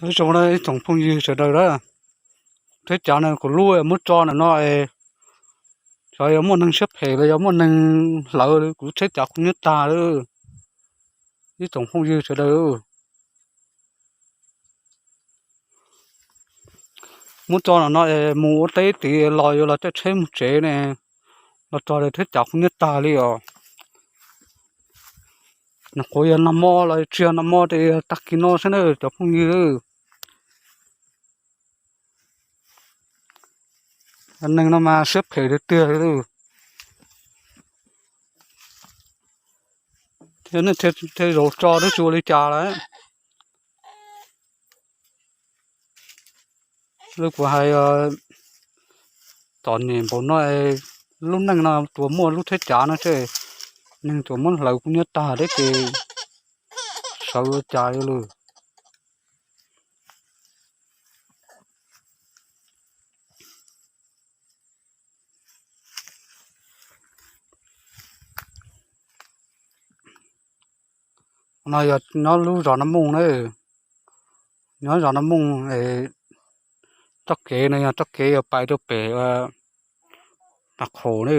Nyob zoo na ib tsoom phooj ywg sawv daws na, thiab cav no kuv lub muab tso ntawm no es, xyov yog muaj neeg siab phem los yog muaj neeg hlawv kuv lub thiab cav kuj nyob tag lawm. Ib tsoom phooj ywg sawv daws, muab tso ntawm no es mus ua teb tid los yuav los caij tsheb mus tsev ne, los tso thiab cav kuj nyob tag li os. Nyuam qhuav yog nag hmo los tsis yog nag hmo ces yog tag kis no xwb na cov phooj ywg. Neeg no mas siab phem tiag tiag li. Thiab neeg thiaj zaum tso twb tsis ua li cas lawm. Li kuv hais, txom nyem npaum no, lub neej no tsuas muaj lub thiab cav no xwb, neeg tsuas muab hlawv kuj nyob tag thiab ces sawv ua cas li lawm. No yog nyob lub zos Nab Mooj na, nyob zos Nab Mooj, txoj kev no yog txoj kev yuav pais rau pem Naj Qhaum na.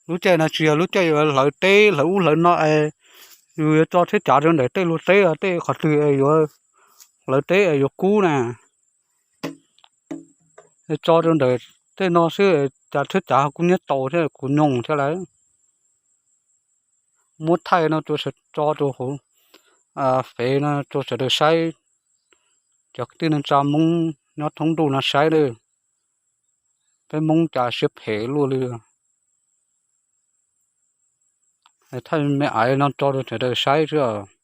Lub caij no tsis yog lub caij yuav hlawv teb hlawv ub hlawv no es yus yuav tso thiab cav rau ntawm tej luag teb, tej qhov twg yuav hlawv teb es yuav kub na, tso rau ntawm tej no xwb, cav thiab cav kuj nyob tau thiab kuj nyoo thiab lawm. Muab thaij no rau sawv, tso rau hauv fev no rau sawv daws saib, cov kwv tij neej tsa Hmoob nyob thoob ntuj no saib na, peb Hmoob cas siab phem luaj li. Thaij me ais no tso rau sawv daws saib xwb.